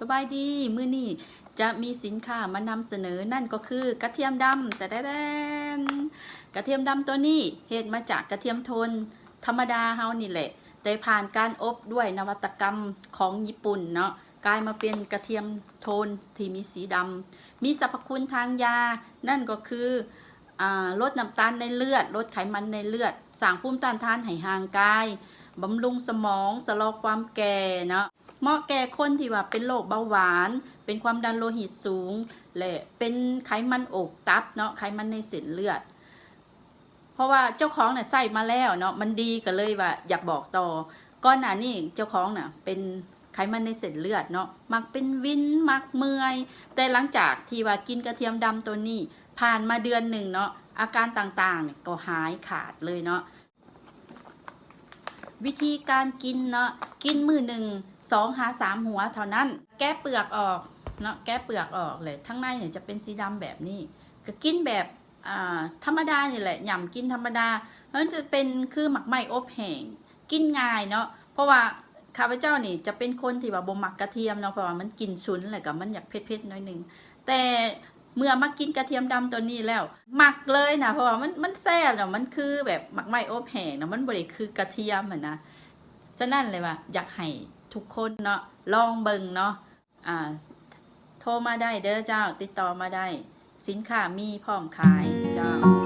ສະບາຍດີ ມື້ນີ້ຈະມີສິນຄ້າມານຳສະເໜີ ນັ້ນກໍຄືກະທຽມດຳ ແຕະແດນ ກະທຽມດຳຕົວນີ້ເຮັດມາຈາກກະທຽມໂທນທຳມະດາເຮົານີ້ແຫຼະ ແຕ່ຜ່ານການອົບດ້ວຍນະວັດຕະກຳຂອງຍີ່ປຸ່ນເນາະ ກາຍມາເປັນກະທຽມໂທນທີ່ມີສີດຳ ມີສັບພະຄຸນທາງຢາ ນັ້ນກໍຄື ອາ ລົດນ້ຳຕານໃນເລືອດ, ລົດໄຂມັນໃນເລືອດ, ສ້າງພູມຕ້ານທານໃຫ້ຮ່າງກາຍ, ບຳລຸງສະໝອງ, ຊະລໍຄວາມແກ່ເນາະ, ເໝາະແກ່ຄົນທີ່ວ່າເປັນໂລກເບົາຫວານ, ເປັນຄວາມດັນໂລຫິດສູງ ແລະ ເປັນໄຂມັນໂອກຕັບເນາະ, ໄຂມັນໃນເສັ້ນເລືອດ. ເພາະວ່າເຈົ້າຂອງນະໃຊ້ມາແລ້ວເນາະ ມັນດີ ກໍເລີຍວ່າຢາກບອກຕໍ່. ກ່ອນໜ້ານີ້ເຈົ້າຂອງນະເປັນໄຂມັນໃນເສັ້ນເລືອດເນາະ ມັກເປັນວິນ ມັກເມື່ອຍ ແຕ່ຫຼັງຈາກທີ່ວ່າກິນກະທຽມດຳຕົວນີ້ ຜ່ານມາເດືອນໜຶ່ງເນາະ ອາການຕ່າງໆນີ້ກໍຫາຍຂາດເລີຍເນາະ. ວິທີການກິນເນາະ ກິນມື້ໜຶ່ງສອງຫາສາມຫົວເທົ່ານັ້ນ ແກະເປືອກອອກເນາະ ແກະເປືອກອອກເລີຍ ທາງໃນນີ້ຈະເປັນສີດຳແບບນີ້ ກໍກິນແບບ ອ່າ ທຳມະດານີ້ແຫຼະ ຫຍ້ຳກິນທຳມະດາ ມັນຈະເປັນຄືໝາກໄມ້ອົບແຫ້ງ ກິນງ່າຍເນາະ ເພາະວ່າຂ້າພະເຈົ້ານີ້ຈະເປັນຄົນທີ່ວ່າບໍ່ມັກກະທຽມເນາະ ເພາະວ່າມັນກິ່ນຊຸນ ແລ້ວກໍມັນຢາກເຜັດໆໜ້ອຍໜຶ່ງ ແຕ່ເມື່ອມາກິນກະທຽມດຳຕົວນີ້ແລ້ວ ມັກເລີຍນະ ເພາະວ່າມັນ ມັນແຊບເນາະ ມັນຄືແບບໝາກໄມ້ອົບແຫ້ງເນາະ ມັນບໍ່ໄດ້ຄືກະທຽມຫັ້ນນະ. ສະນັ້ນເລີຍວ່າຢາກໃຫ້ທຸກຄົນເນາະ ລອງເບິ່ງເນາະ. ອ່າ ໂທມາໄດ້ເດີເຈົ້າ ຕິດຕໍ່ມາໄດ້ ສິນຄ້າມີພ້ອມຂາຍເຈົ້າ.